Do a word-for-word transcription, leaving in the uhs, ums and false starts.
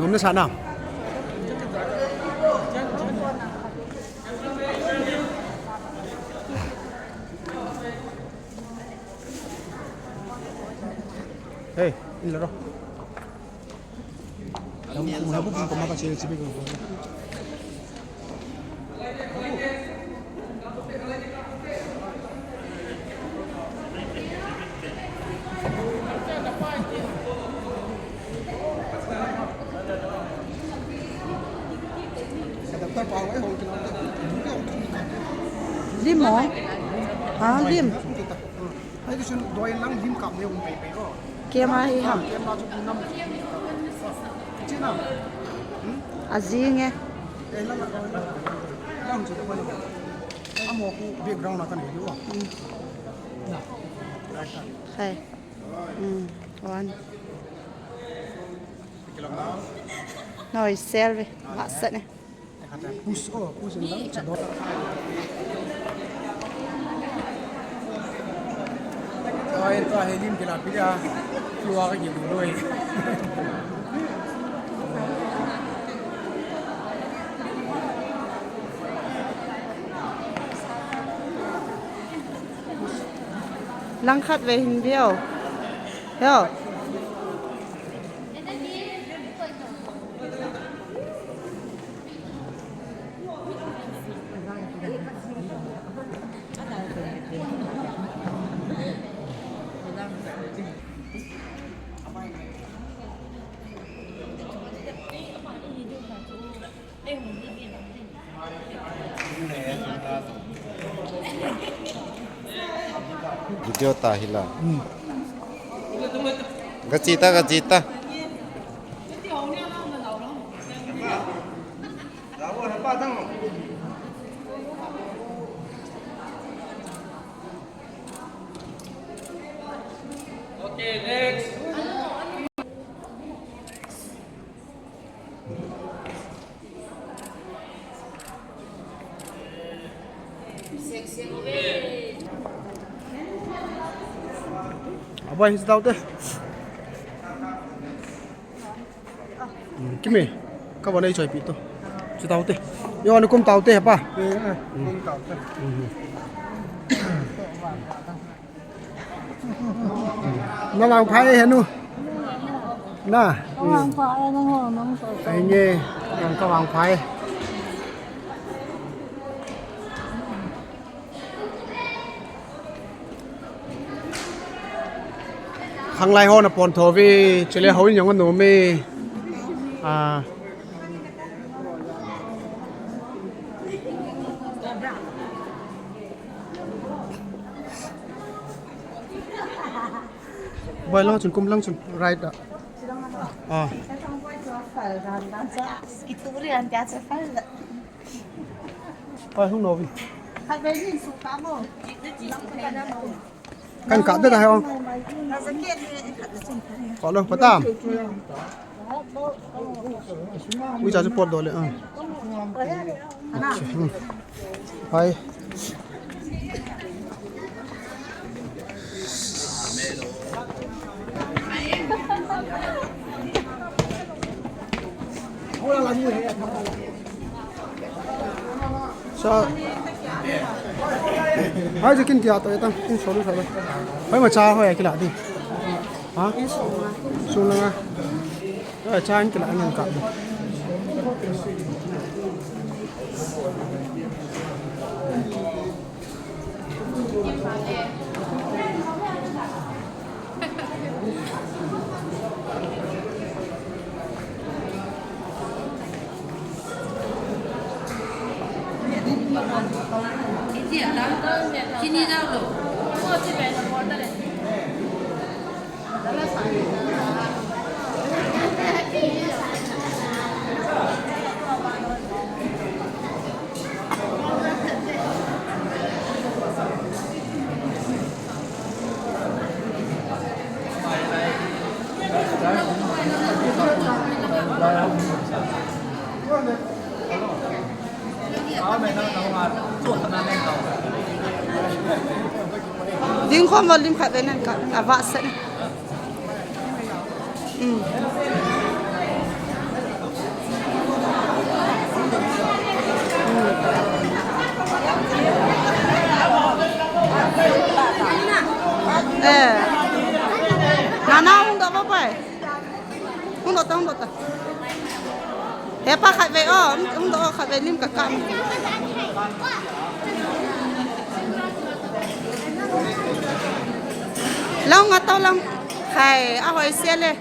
Nom nasa nam? Hey, in la ro. Lim mo? Ha, lim. Ai, tu sun doi lang lim kap ne um pei pei ko. Kema hi ham. Kema chu nam. Chi nam. Hmm? A jing e. Eh, lang, lang, lang. Lang chu ko. Amo ku background na kan hi wa. Hmm. Na. Khai. Hmm. One. Noi, serve. Masat ne. Push, oh, push in lang, chador. Ai, tua hi lim kila pia. Tua ka kibu loi. Langkhat ve hin veo. Yo. Video ta hila. Hmm. Gachita, gachita. Okay, next. Abai, hi taute. Hmm, kimi. Ka ba nei choi pi to. Hi taute. Yo, ni kum taute pa. Eh, eh, kum taute. Hmm. Na vangphai he nu. Na. Ka vangphai, na ngo, nang so so. Ai nge, nang ka vangphai. Khanglai ho na pon tho ve, chule ho in jong anom e. Ah. Boi lang chun, kum lang chun, right a. Ah. Kituri an tia cha fal. Boi hung novi. Khat be jin su ka mo. Kan ka de da ho. Ka sa ke ni khat de chin. Ko lo patam. Ui cha chu pot do le. Ah. Acha, hmm. Hai. Sa. Hai, je kin tia to, etang, in solu sa ba. Hai, ma cha ho ya kila di. Ha? Sung langa. Cha in kila ngan ka. Ding khom volume khat ve nan ka, a va sen. Hmm. He pa khatvei o, um, um do khatvei lim kakam. Long ato long khai, ahoi se le.